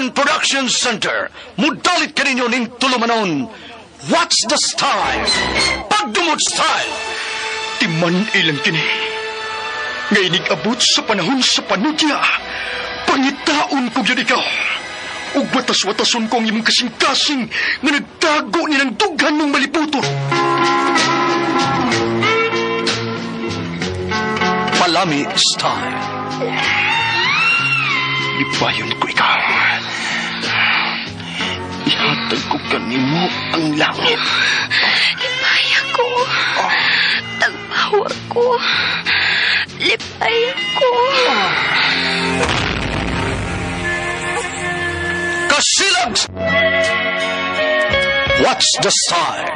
RMN Production Center, mudalit kaninyo ning tulumanon. What's the style? Pagdumot style! Timan ilang kini. Nga inig-abot sa panahon sa panudya, pangitaon ko gyud ikaw. Ug watas-watason ko ang imong kasing-kasing nga nagtago ni ng dughan mong maliputon. Palami style. Lipayon ko ikaw. Ihatag ko kanimo ang langit. Lipay ako. Tagpawa ko. Lipay ako. Kasilag! What's the style?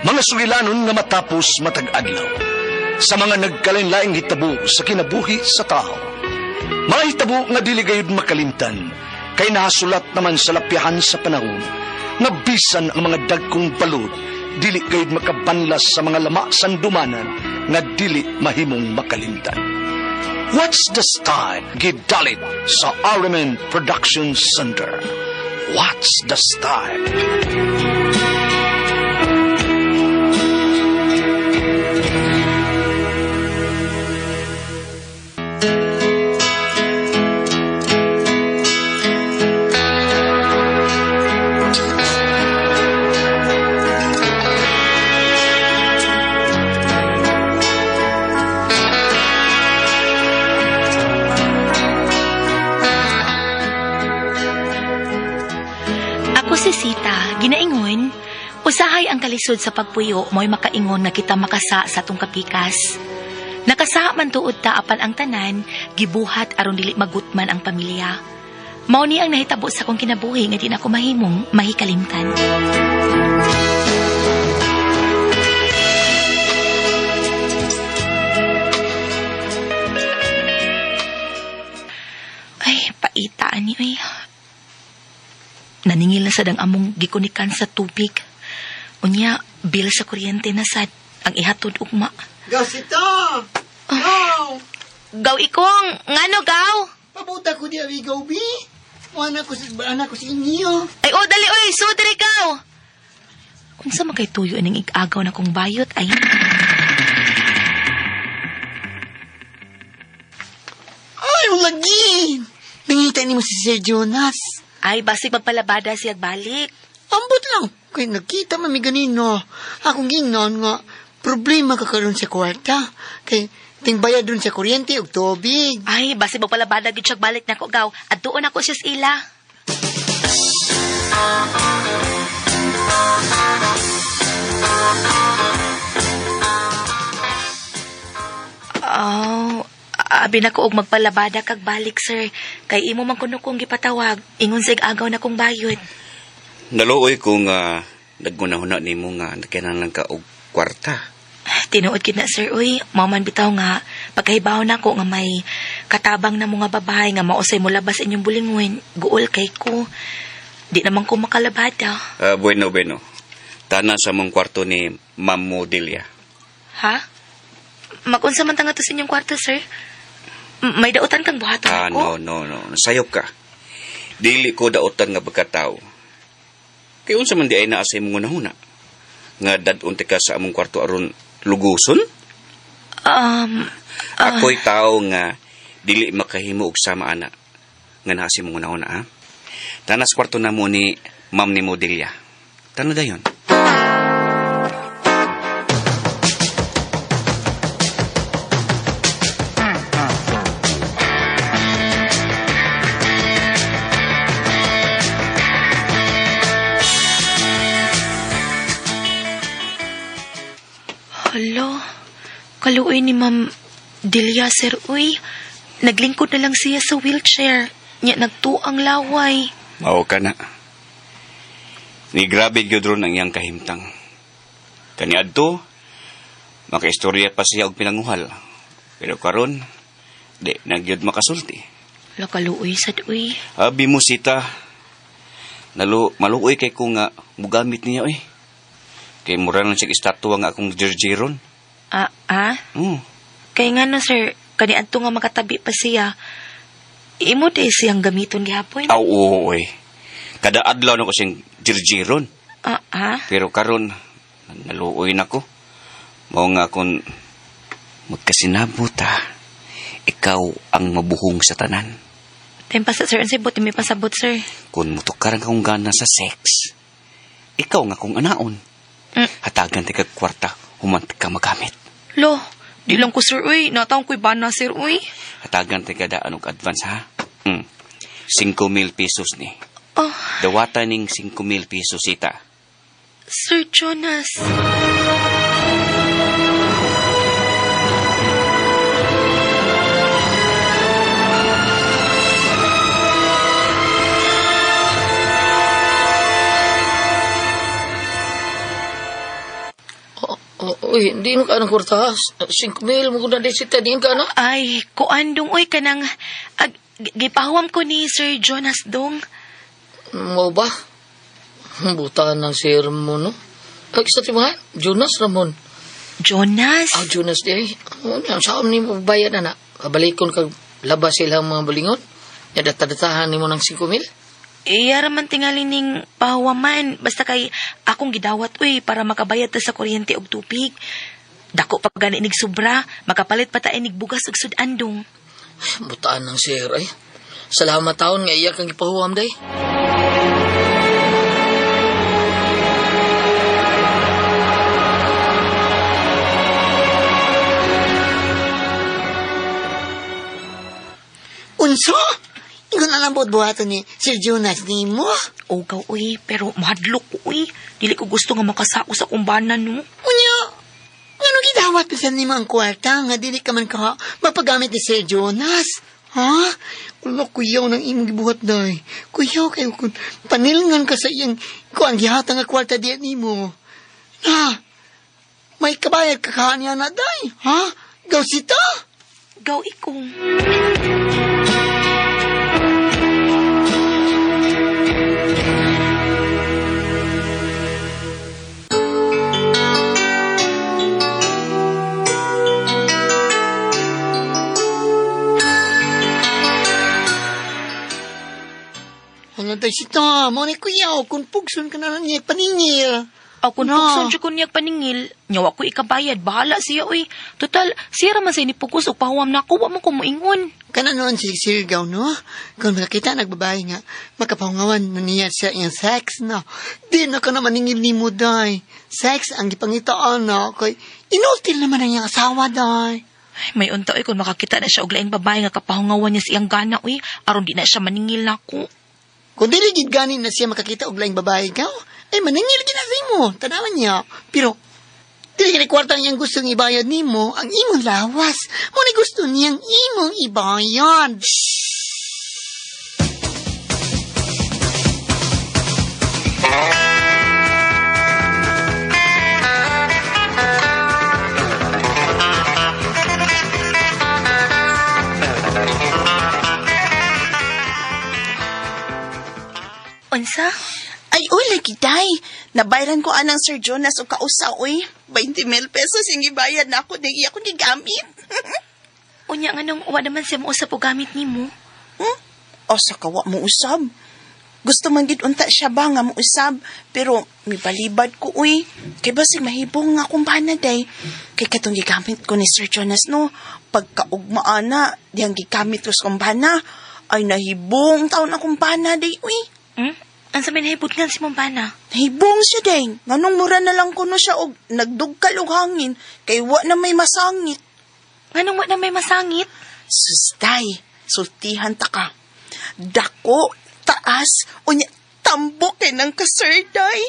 Mga sugilanon nga matapos matag adlaw. Sa mga nagkalain-laing hitabo sa kinabuhi sa tao. Mga hitabo nga dili gayud makalimtan, kay nahasulat naman sa lapyahan sa panahon, nga bisan ang mga dagkong balod, dili gayud makabanlas sa mga lama sandumanan nga dili mahimong makalimtan. What's the style? Gidalit sa RMN Production Center. What's the style? Ako si Sita, ginaingon, usahay ang kalisod sa pagpuyo mo'y makaingon nga kita makasa sa atong kapikas. Nakasa man tuod ta apan ang tanan, gibuhat aron dili magutman ang pamilya. Mao ni ang nahitabo sa akong kinabuhi nga di na ako mahimong mahikalimtan. Ay, paita ani ay. Naningil na sad ang among gikunikan sa tubig. Unya, bill sa kuryente na sad ang ihatod ugma. Gasita! Gaw! Gaw ikong, ngano gaw? Pabuta ko di abi gaw bi. Wala ko sa anak ko sa inyo. Ay, oh, dali, oy, so diri gaw. Unsa man kay tuyo ining igagaw na kong bayot ay. Ay, lagi! Nangita ni mo si Sir Jonas. Ay, basig magpalabada siya balik. Ambot lang. Kay nagkita mami ganino. Akong ginon nga, problema ka karon sa kwarta. Kay tingbayad dun sa kuryente ug tubig. Ay, basig magpalabada gid siya balik nako gaw. Adtuon ako siya sa ila. Oh, abi na ko og magpalabada kag balik, sir. Kay imo man kuno kong gipatawag. Ingon sa agaw na kong bayot. Naluoy ko nga naggunahuna nimo nga nakinahanglan ka og kwarta. Tinuod gid na sir, uy, mao man bitaw nga pagkahibaw na ko nga may katabang na mga babae nga mausay mo labas inyong bulingon, guol kay ko. Di naman ko makalabada. Ah, bueno, bueno. Tana sa mong kwarto ni Ma'am Modelia. Ha? Magunsa man ta nga to sa inyong kwarto, sir? May dautan kang buhaton Ah, ako? no, no, no. Sayop ka. Dili ko daotan nga pagkatao. Kay unsa man di ay naa sa imong hunahuna? Nga dad-on ka sa among kwarto aron luguson? Ako'y tao nga dili makahimo og sama ana nga naa sa imong hunahuna, ha? Tana sa kwarto namo ni Ma'am ni Modelia. Tana dayon. Hala, kaluoy ni Ma'am Delia, sir, uy. Naglingkod na lang siya sa wheelchair. Nya nagtuang laway. Mao ka na. Ni grabe gyud ron ang iyang kahimtang. Kaniadto, makaistorya pa siya og pinanguhal. Pero karon, di na gyud makasulti. Hala, kaluoy sad, uy. Abi mo sita, nalu maluoy kay ko nga mugamit niya oy. Kay mura lang siya estatwa nga akong jerjeron. Ah, ah? Oh, Kay nga no, sir, kaniadto nga makatabi pa siya. Imo day siyang gamiton gihapon. Aw, oo, oy. Kada adlaw na ko siyang jirjiron. Ah, ah? Pero karon naluoy na ko. Mao nga kung magkasinabot ha, ikaw ang mabuhong sa tanan. Time pa sa sir, unsay buot may pasabot sir. Kung mutukaran kang gana sa sex, ikaw nga kung anaon. Hatagan ti kag kwarta, human ka magamit. Lo, di lang ko sir uy, natawon ko'y bana sir uy. Hatagan ti kada anong advance ha? Mm. 5,000 pesos ni. Oh, Dawata ning 5,000 pesos sita. Sir Jonas. Oh, oh, uy, hindi mo ka ng kwarta. 5,000 mo ko na di sita. Diin ka na. Ay, kuan dong uy kanang ag, gipahuam ko ni Sir Jonas dong. Mo ba? Buta ng sir mo, no? Ay, sa timahan, Jonas Ramon. Jonas? Ah, Jonas di ay. Ano, saan ni mo bayad na na? Kabalikon kag labas silang mga balingon. Ya, datadatahan ni mo ng 5,000. Iya raman tingali ning pahuwaman basta kay akong gidawat uy para makabayad ta sa kuryente og tubig. Dako pa gani nig sobra, makapalit pa ta inig bugas ug sudan dong. Butaan ng sir, ay. Salamat taon nga iya kang ipahuam, day. Unso? Ingon na lang buot buhaton ni Sir Jonas nimo. Ogaw uy, pero mahadlok ko uy. Dili ko gusto nga makasako sa kumbana no. Unya, ngano gidawat pa sa nimo ang kwarta nga dili ka man ka mapagamit ni Sir Jonas? Ha? Ulo, kuyaw ng imong gibuhat, day. Kuyaw kayo kung panilngan ka sa iyang kuang gihatang nga kwarta diyan nimo. Na, may kabayad ka kaha niya na, day. Ha? Gaw sita? Gaw ikong. Ano day sita? Mo ni kuyaw kung pugson ka na lang niya paningil. Aw kung No. pugson jud ko niya paningil, nyawa ko ikabayad, bahala siya uy. Total, siya ra man sa inipugos og pahuwam nako, wa man ko moingon. Kana noon si Sirgaw, no? Kung nakita nagbabae nga, makapahungawan na niya siya iyang sex, no? Di na ka na maningil ni mo, day. Sex ang gipangitaan, no? Kay inutil naman ang iyang asawa, day. Ay, may unta uy kung makakita na siya og laing babae nga kapahungawan niya sa iyang gana uy, aron di na siya maningil nako. Kung dili gid gani na siya makakita og laing babae ka, ay maningil gid na mo, tanawan niya. Pero, dili gid kwarta ang iyang gustong ibayad nimo, ang imong lawas. Mo ni gusto niyang imong ibayad. Unsa? Ay, uy, lagi, day. Nabayran ko anang Sir Jonas o kausa, uy. 20,000 pesos yung ibayad na ako, di iya ko gigamit. Unya nganong wa naman siya mousap og gamit nimo? Hmm? O sa kawa mo usab. Gusto man gid unta siya ba nga mo usab, pero mibalibad ko uy. Kay basig mahibong nga akong bana day. Kay katong gigamit ko ni Sir Jonas no, pagkaugma ana, diyang gigamit ko sa akong bana. Ay nahibong taon akong bana day uy. Hmm? Unsa may nahibot nga si mong bana? Nahibong siya day. Nganong mura na lang kuno siya og nagdugkal og hangin kay wa na may masangit. Nganong wa na may masangit? Sustay, sultihan ta ka. Dako, taas, unya, tambok kay ng kasir, day.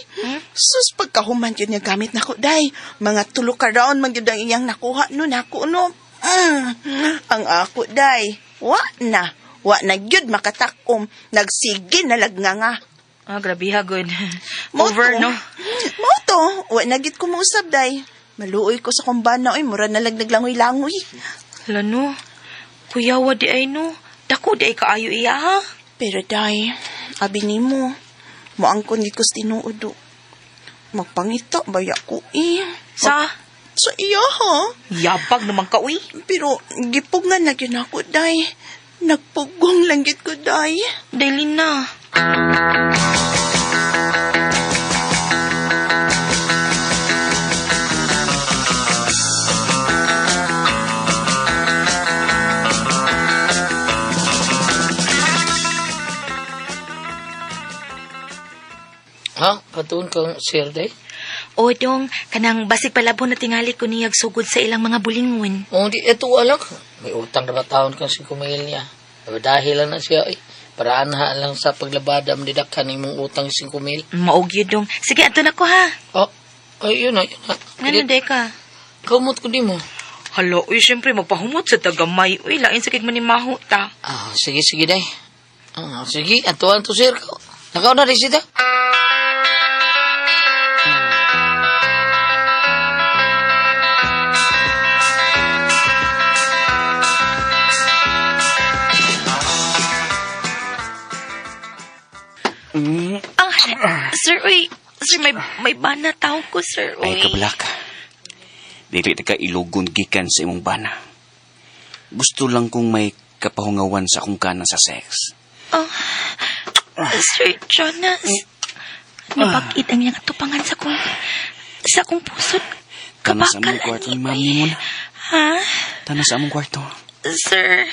Sus, pagkahuman yun niya gamit nako, day. Mga tulo ka round, man yun ang iyang nakuha no, nako no. Ang ako, day. Wa na. Wa na gyud makatakom. Nagsige na nga nga. Ah, grabe ha, good. Mo Over, to. no? Mo to. Wa na gyud ko mausab, day. Maluoy ko sa kumbana, oy. Mura na langoy-langoy. Hala, no. Kuyawa di ay, no. Dako di ay kaayo iya, ha? Pero day, abi nimo, moangkon gid ko sa tinuod do. Magpangita baya ko eh. Sa? Sa iya ha. Yabag naman ka, uy. Pero gipugngan na gyud ako day. Nagpugong lang gid ko, day. Dali na. Ha? Patuon kang sir, day? O dong, kanang basig palabo na tingali ko niyag sugod sa ilang mga bulingon. O, di, eto alam. May utang na ba taon kang 5 mil niya? Dahil lang na siya, eh. Paraan ha lang sa paglabada, mandidakan imong utang 5 mil. Maog yun dong. Sige, ato na ko ha. Oh, ay, yun na, yun na. Ngano day ka? Kamot ko di mo. Hala, uy, syempre, magpahumot sa tagamay. Uy, lain sa kig manimaho ta. Ah, sige, sige, day. Ah, sige, atuan to, sir. Nakaw na, risita. Ah, sir, uy. Sir, may bana taong ko, sir, uy. Ay, kabalaka. Dili ta ka ilugon gikan sa imong bana. Gusto lang kong may kapahungawan sa akong kanan sa sex. Oh, Sir Jonas. Nabakit ang iyang atupangan sa akong pusod. Tana sa among Kabakal kwarto ani, ni ma'am uy. ni mo na. Ha? Tana sa among kwarto. Sir.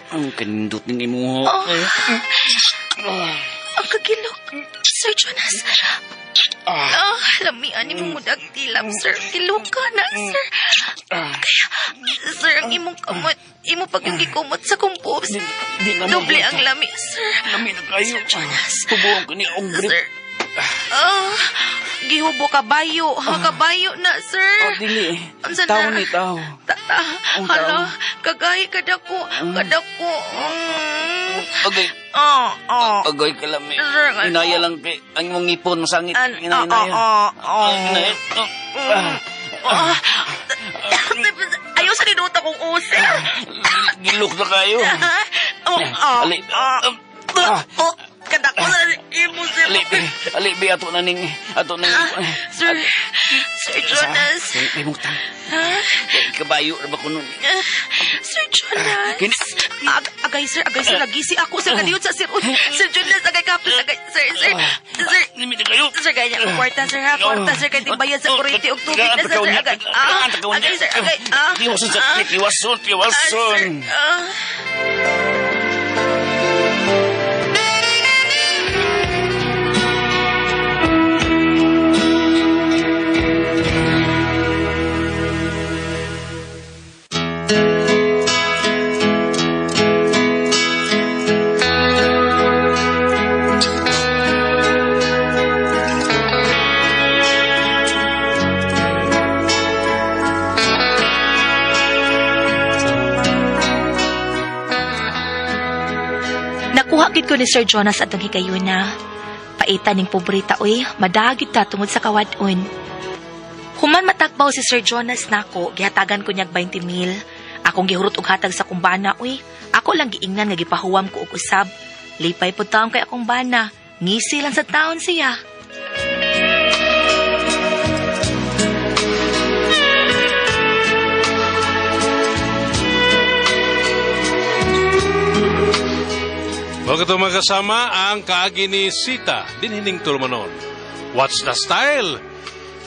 Ang kanindot ning imo. Oh. Ang kagilok. Sir Jonas. Ah, lamian ni mo mudag tilap, sir. Kiluka na, sir. Kaya, sir, ang imong kamot, imo pag yung gikumot sa kong boobs. Di na mo- Doble ang lami, sir. Lami na kayo. Sir Jonas. Tubuhan ko ni ang grip. Sir. Ah, gihubo kabayo. Ha, kabayo na, sir. Oh, dili. Unsa na? Tao ni tao. Tata, Ang hala, tao. kagay kadako, kadako. Mm. Agay, Oh, oh. agay ka lami. Sir, ano? Inaya lang kay ang imong ngipon masangit. An- Inaya, inaya. oh, oh, oh. Inaya. Oh. Ah. Ayaw sa ninuta kong usir. Gilok na kayo. Oh, oh, Ali. oh. Ah. Oh, kadako na imo sir. Ali, bi, ali, bi, ato na ning, ato na ning. Ah, Sir, Sir Jonas. May mutang. Ha? Kabayo na ba ko nun? Ah, Sir Jonas. Agay, sir, agay, sir, nagisi ako, sir, kadiyot sa sir. Uy, Sir Jonas, agay kapis, agay, sir, sir, sir. Nimi na kayo. Sir, ganyan, kwarta, sir, ha, kwarta, sir, kay bayad sa kuryente ug tubig na, sir, sir, agay, ah, agay, sir, agay, ah, Tiwason sa, ah, tiwason, ah, sir, tiwason. ah. Nakuha gid ko ni Sir Jonas atong higayuna. Paitan ning pobreta oy, madagit ta tungod sa kawadon. Human matakbaw si Sir Jonas nako, gihatagan ko niyag 20 mil. Akong gihurot og hatag sa kumbana oy. Ako lang giingnan nga gipahuwam ko og usab. Lipay pud taon kay akong bana. Ngisi lang sa taon siya. Huwag ito magkasama ang kaagi ni Sita, dinhining Tulmanon. What's the style?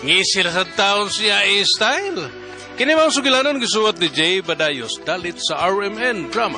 Ngisila sa taon siya eh, style. Kini mga sugilanon gisuwat ni Jay Badayos dalit sa RMN Drama.